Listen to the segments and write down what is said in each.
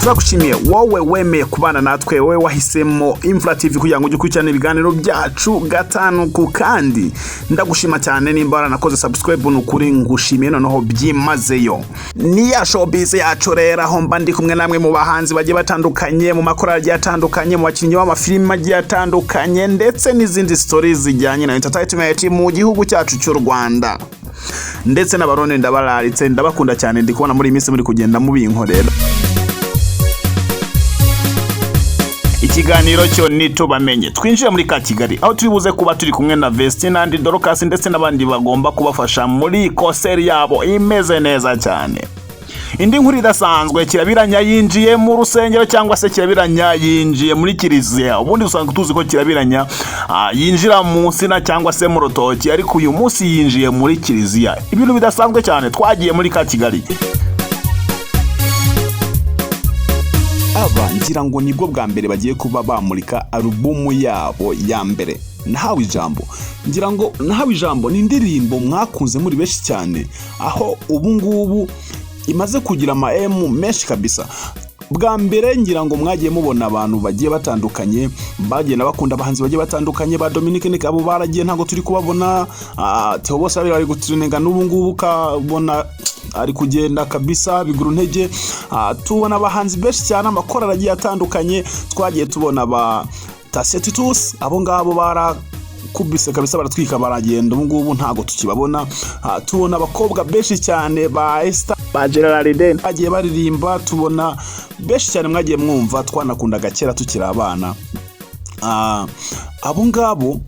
Turagushimiye wowe wemeye kubana natwe, wowe wahisemo Imfura TV kugira ngo ujye ukurikirana ibiganiro byacu gatanu ku kandi. Ndagushima cyane nimba waranakoze subscribe, ni ukuri ngushimiye noneho byimazeyo. Ni ya showbiz yacu rero, aho mba ndi kumwe namwe mu bahanzi bagiye batandukanye, mu makorali agiye atandukanye, mu bakinnyi b'amafilime agiye atandukanye, ndetse n'izindi stories zijyanye na entertainment mu gihugu cyacu cy'u Rwanda ndetse n'Abarundi. Ndabararitse, ndabakunda cyane, ndi kubona muri iyi minsi muri kugenda mubinkorera. Ikiganiro cyo nitubamenye. Twinjire muri ka Kigali, aho turi buze kuba turi kumwe na Vestina and Dorcas ndetse n'abandi bagomba kubafasha muri concert yabo imeze neza cyane. Indi nkuru idasanzwe: Kirabiranya yinjiye mu rusengero, cyangwa se Kirabiranya yinjiye muri kiliziya. Ubundi dusanzwe tuzi ko Kirabiranya yinjira mu nsina cyangwa se mu rutoki, ariko uyu munsi yinjiye muri kiliziya, ibintu bidasanzwe cyane. Twagiye muri ka Kigali. Aba ngira ngo nibwo bwa mbere bagiye kuba bamurika alubumu yabo ya mbere, Nahawe Ijambo. Ngira ngo Nahawe Ijambo ni indirimbo mwakunze muri benshi cyane, aho ubu ngubu imaze kugira ama M menshi kabisa. Bwa mbere ngira ngo mwagiye mubona abantu bagiye batandukanye bagenda bakunda abahanzi bagiye batandukanye ba Dominique Nick, abo baragiye, ntabwo turi kubabona. Theo bose bari guturenga n'ubu ngubu ukabona ari kugenda kabisa bigura intege. Tubona abahanzi benshi cyane, amakorali agiye atandukanye, twagiye tubona ba Tasia Titus, abo ngabo barakubise kabisa, baratwika, baragenda, ubu ngubu ntabwo tukibabona. Tubona abakobwa benshi cyane ba Esther, ba Gerardine bagiye baririmba, tubona benshi cyane mwagiye mwumva twanakundaga kera tukiri abana. Abo ngabo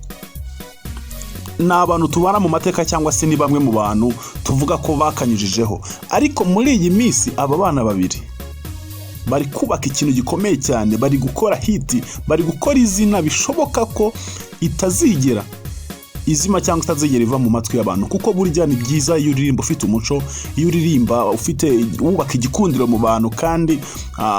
ni abantu tubara mu mateka, cyangwa se ni bamwe mu bantu tuvuga ko bakanyujijeho. Ariko muri iyi minsi aba bana babiri bari kubaka ikintu gikomeye cyane, bari gukora hit, bari gukora izina bishoboka ko itazigera izima cyangwa itazigera iva mu matwi y'abantu, kuko burya ni byiza iyo uririmba ufite umuco, iyo uririmba ufite wubaka igikundiro mu bantu kandi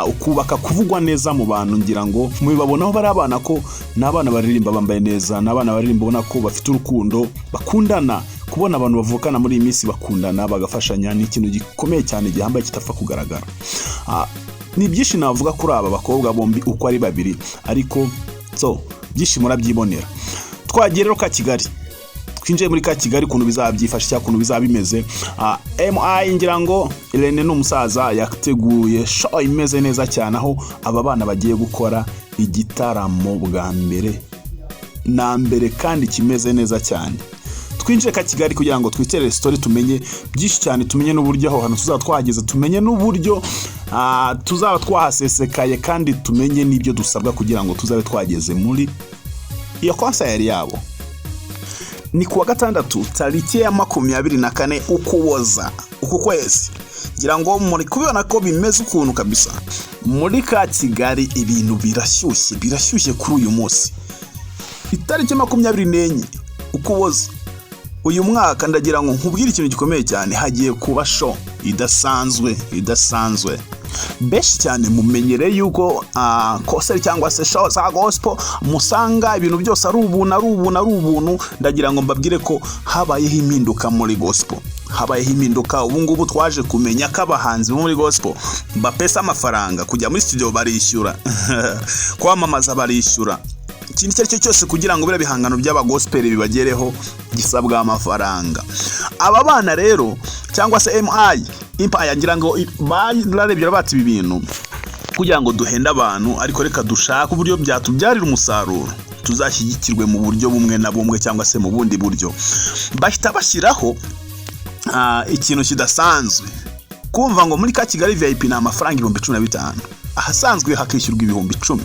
ukubaka kuvugwa neza mu bantu. Ngira ngo mubibabonaho bari abana ko ni abana baririmba bambaye neza, ni abana baririmba ubona ko bafite urukundo, bakundana. Kubona abantu bavukana muri iyi minsi bakundana, bagafashanya, ni ikintu gikomeye cyane gihambaye kitapfa kugaragara. Ni byinshi navuga kuri aba bakobwa bombi uko ari babiri, ariko so byinshi murabyibonera. Twagiye rero ka Kigali, twinjiye muri ka Kigali, ukuntu bizaba byifashe cyangwa ukuntu bizaba bimeze. Mi ngira ngo Irene ni umusaza yateguye show imeze neza cyane, aho aba bana bagiye gukora igitaramo bwa mbere na mbere kandi kimeze neza cyane. Twinjiye ka Kigali kugira ngo twiterere story, tumenye byinshi cyane, tumenye n'uburyo aho hantu tuzaba twahageze, tumenye n'uburyo tuzaba twahasesekaye, kandi tumenye n'ibyo dusabwa kugira ngo tuzabe twageze muri iyo concert yabo. Ni kuwa gatandatu, tariki ya 24 Ukuboza uku kwezi. Ngira ngo muri kubibona ko bimeze ukuntu kabisa muri ka Kigali, ibintu birashyushye, birashyushye kuri uyu munsi, itariki 24 Ukuboza uyu mwaka. Ndagira ngo nkubwire ikintu gikomeye cyane: hagiye kuba show idasanzwe, idasanzwe. Benshi cyane mumenyereye yuko concert cyangwa se show za gospel musanga ibintu byose ari ubuntu, ari ubuntu, ari ubuntu. Ndagira ngo mbabwire ko habayeho impinduka muri gospel, habayeho impinduka. Ubu ngubu twaje kumenya ko abahanzi bo muri gospel bapesa amafaranga. Kujya muri studio barishyura, kwamamaza barishyura, ikintu icyo ari cyo cyose kugira ngo biriya bihangano by'abagospel bibagereho gisabwa amafaranga. Aba bana rero, cyangwa se MI Empire, ngira ngo bararebye bati: "Ibi bintu kugira ngo duhende abantu, ariko reka dushake uburyo byatubyarira umusaruro, tuzashyigikirwe mu buryo bumwe na bumwe cyangwa se mu bundi buryo." Bahita bashyiraho ikintu kidasanzwe, kumva ngo muri ka Kigali VIP ni amafaranga 15,000, ahasanzwe hakishyurwa 10,000.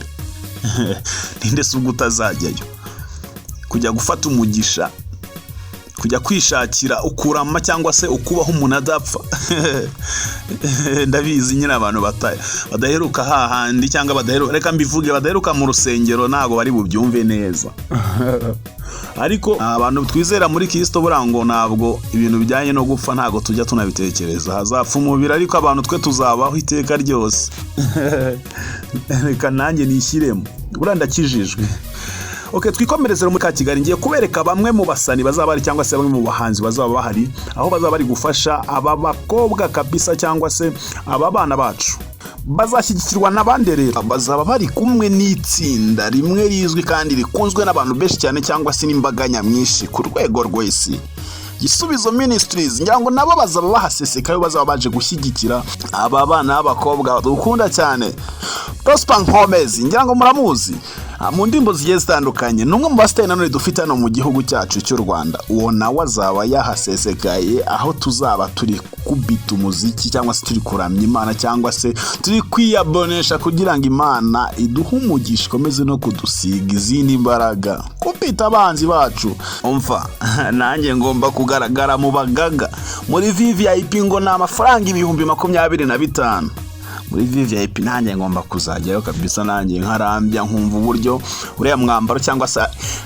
Ninde se ubwo utazajyayo kujya gufata umugisha, kujya kwishakira ukurama cyangwa se ukubaho umuntu adapfa? Ndabizi nyine, abantu badaheruka hahandi cyangwa badaheruka, reka mbivuge, badaheruka mu rusengero ntabwo bari bubyumve neza, ariko abantu twizera muri Kirisito buriya ngo ntabwo ibintu bijyanye no gupfa ntabwo tujya tunabitekereza. Hazapfa umubiri, ariko abantu twe tuzabaho iteka ryose. Reka nanjye nishyiremo, buriya ndakijijwe. Okay, twikomereze rero muri ka Kigali. Ngiye kubereka bamwe mu basani bazaba bari, cyangwa se bamwe mu bahanzi bazaba bahari, aho bazaba bari gufasha aba bakobwa kabisa, cyangwa se aba bana bacu. Bazashyigikirwa n'abandi rero bazaba bari kumwe n'itsinda rimwe rizwi kandi rikunzwe n'abantu benshi cyane, cyangwa se n'imbaga nyamwinshi ku rwego rw'isi, Gisubizo Ministries. Ngira ngo nabo bazaba bahasesekayo, bazaba baje gushyigikira aba bana b'abakobwa dukunda cyane. Prosper Nkomezi, ngira ngo muramuzi mu ndirimbo zigiye zitandukanye, ni umwe mu basitari nanone dufite hano mu gihugu cyacu cy'u Rwanda. Uwo nawe azaba yahasesekaye, aho tuzaba turi kubita umuziki, cyangwa se turi kuramya Imana, cyangwa se turi kwiyabonesha kugira ngo Imana iduhe umugisha, ikomeze no kudusiga izindi mbaraga kubita abanzi bacu. Umva, nanjye ngomba kugaragara mu bagaga muri VVIP. Ngo ni amafaranga 25,000 muri VVIP. Nanjye ngomba kuzajyayo kabisa, nanjye nkarambya, nkumva uburyo uriya mwambaro, cyangwa se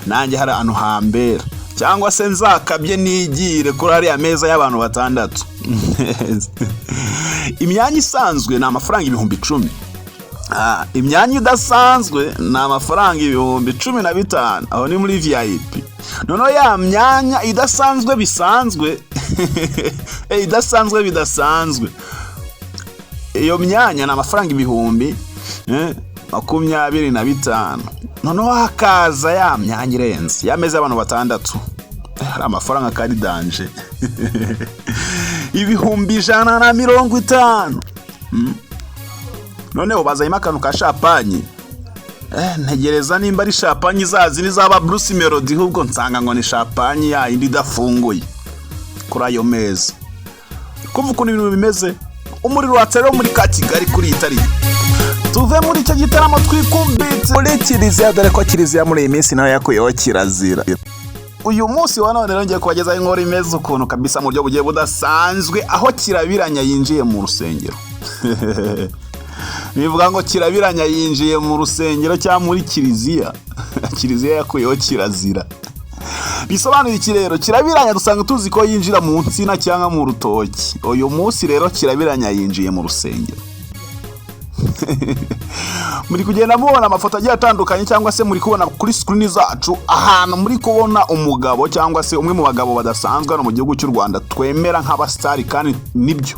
nanjye hari ahantu hambera, cyangwa se nzakabye nigire kuri ariya meza y'abantu batandatu. Imyanya isanzwe ni amafaranga 10,000. Imyanya idasanzwe ni amafaranga 15,000, aho ni muri VIP. Noneho ya myanya idasanzwe bisanzwe, idasanzwe bidasanzwe, iyo myanya ni amafaranga 25,000. Noneho hakaza ya myanya irenze, y'ameza y'abantu batandatu. Hari amafaranga kari danger, 150,000. Noneho bazanyemo akantu ka champagne. Ntegereza nimba ari champagne zazi nizaba Bruce Melody, ahubwo nsanga ngo ni champagne ya yindi idafunguye kuri ayo meza. Kumva ukuntu ibintu bimeze, umuriro watse rero muri ka Kigali kuri iyi tariki. Tuve muri icyo gitaramo, twikubitse muri kiliziya, dore ko kiliziya muri iyi minsi nayo yakuyeho kirazira. Uyu munsi wa none rero ngiye kubagezaho inkuru imeze ukuntu kabisa mu buryo bugiye budasanzwe, aho Kirabiranya yinjiye mu rusengero. Bivuga ngo Kirabiranya yinjiye mu rusengero cyangwa muri kiliziya. Kiliziya yakuyeho kirazira. Bisobanuye iki rero? Kirabiranya dusanga tuzi ko yinjira mu nsina cyangwa mu rutoki. Uyu munsi rero Kirabiranya yinjiye mu rusengero. Muri kugenda mubona amafoto agiye atandukanye, cyangwa se muri kubona kuri screen zacu ahantu muri kubona umugabo, cyangwa se umwe mu bagabo badasanzwe hano mu gihugu cy'u Rwanda twemera nk'abasitari. Kandi nibyo,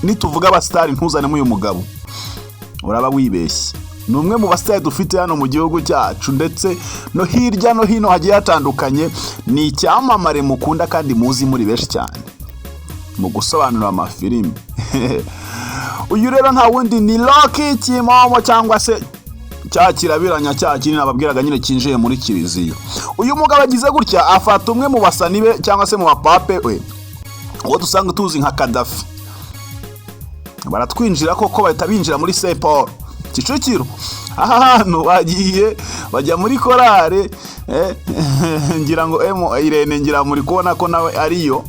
nituvuga abasitari ntuzanemo uyu mugabo uraba wibeshye. Ni umwe mu basitari dufite hano mu gihugu cyacu, ndetse no hirya no hino hagiye hatandukanye. Ni icyamamare mukunda kandi muzi muri benshi cyane mu gusobanura amafilimi. Uyu rero nta wundi, ni Rocky Kimomo, cyangwa se cya Kirabiranya cya kinini nababwiraga nyine cyinjiye muri kiliziya. Uyu mugabo agize gutya afata umwe mu basani be, cyangwa se mu bapape we, uwo dusanga tuzi nka Kadafi. Baratwinjira koko, bahita binjira muri Saint Paul Kicukiro. Aha hantu bagiye bajya muri korale. Ngira ngo emo Irene, ngira muri kubona ko nawe ariyo,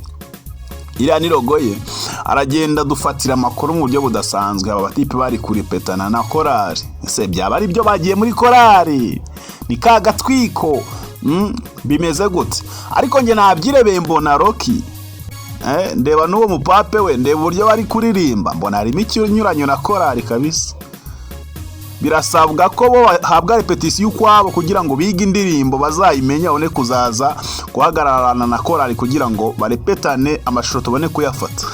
iriya ni logo ye. Aragenda dufatira amakuru mu buryo budasanzwe. Aba batipe bari kuripetana na korali. Ese byaba ari byo bagiye muri korali? Ni ka gatwiko? Bimeze gute? Ariko njye nabyirebeye, mbona Rocky, ndeba n'uwo mupape we, ndeba uburyo bari kuririmba, mbona harimo ikinyuranyo na korali kabisa. Birasabwa ko bo bahabwa répétition ukwabo kugira ngo bige indirimbo bazayimenye, babone kuzaza guhagararana na korali kugira ngo barepetane, amashusho tubone kuyafata.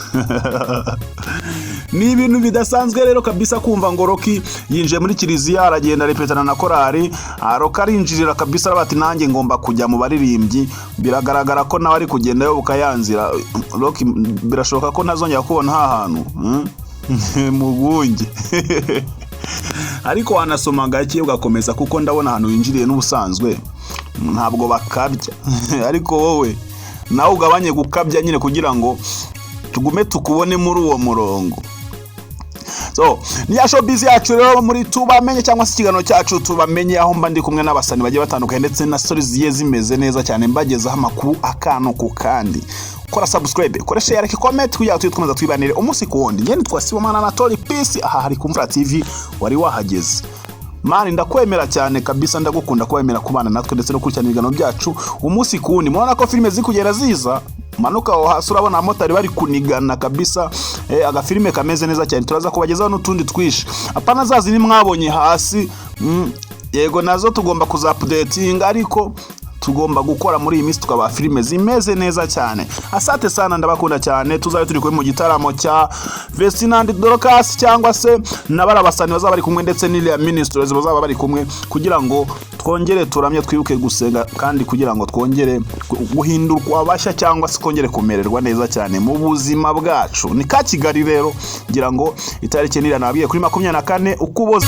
Ni ibintu bidasanzwe rero kabisa kumva ngo Rocky yinjiye muri kiliziya, aragenda arepetana na korali. Rocky arinjirira kabisa, aravuga ati: "Nanjye ngomba kujya mu baririmbyi." Biragaragara ko nawe ari kugenda yoboka ya nzira. Rocky, birashoboka ko ntazongera kubona ha hantu mu rwunge, ariko wanasoma gake ugakomeza, kuko ndabona ahantu winjiriye n'ubusanzwe ntabwo bakabya. Ariko wowe nawe ugabanye gukabya nyine kugira ngo tugume tukubone muri uwo murongo. So ni ya showbiz yacu rero muri Tubamenye, cyangwa se ikiganiro cyacu Tubamenye, aho mba ndi kumwe n'abasani bagiye batandukanye ndetse na stories zigiye zimeze neza cyane, mbagezaho amakuru akantu ku kandi. Kora subscribe, kora share, like, comment kugira ngo tujye dukomeza twibanire umunsi ku wundi. Njye nitwa Sibomana Anatole Peace, aha hari Kumvura TV. Wari wahageze man, ndakwemera cyane kabisa, ndagukunda kubemera kubana natwe ndetse no gukurikirana ibiganiro byacu umunsi ku wundi. Murabona ko filime ziri kugenda ziza. Manuka aho hasi urabona abamotari bari kunigana kabisa. Agafilime kameze neza cyane, turaza kubagezaho n'utundi twishi, apana zazi ni mwabonye hasi. Yego, nazo tugomba kuzaupdatinga, ariko tugomba gukora muri iyi minsi, tukabaha filime zimeze neza cyane. Asante sana, ndabakunda cyane. Tuzabe turi kumwe mu gitaramo cya Vestine and Dorcas, cyangwa se na barabasani bazaba bari kumwe, ndetse n'iriya ministries bazaba bari kumwe, kugira ngo twongere turamye, twibuke gusenga, kandi kugira ngo twongere guhindurwa bashya, cyangwa se twongere kumererwa neza cyane mu buzima bwacu. Ni ka Kigali rero, ngira ngo itariki niriya nababwiye, kuri 24 Ukuboza.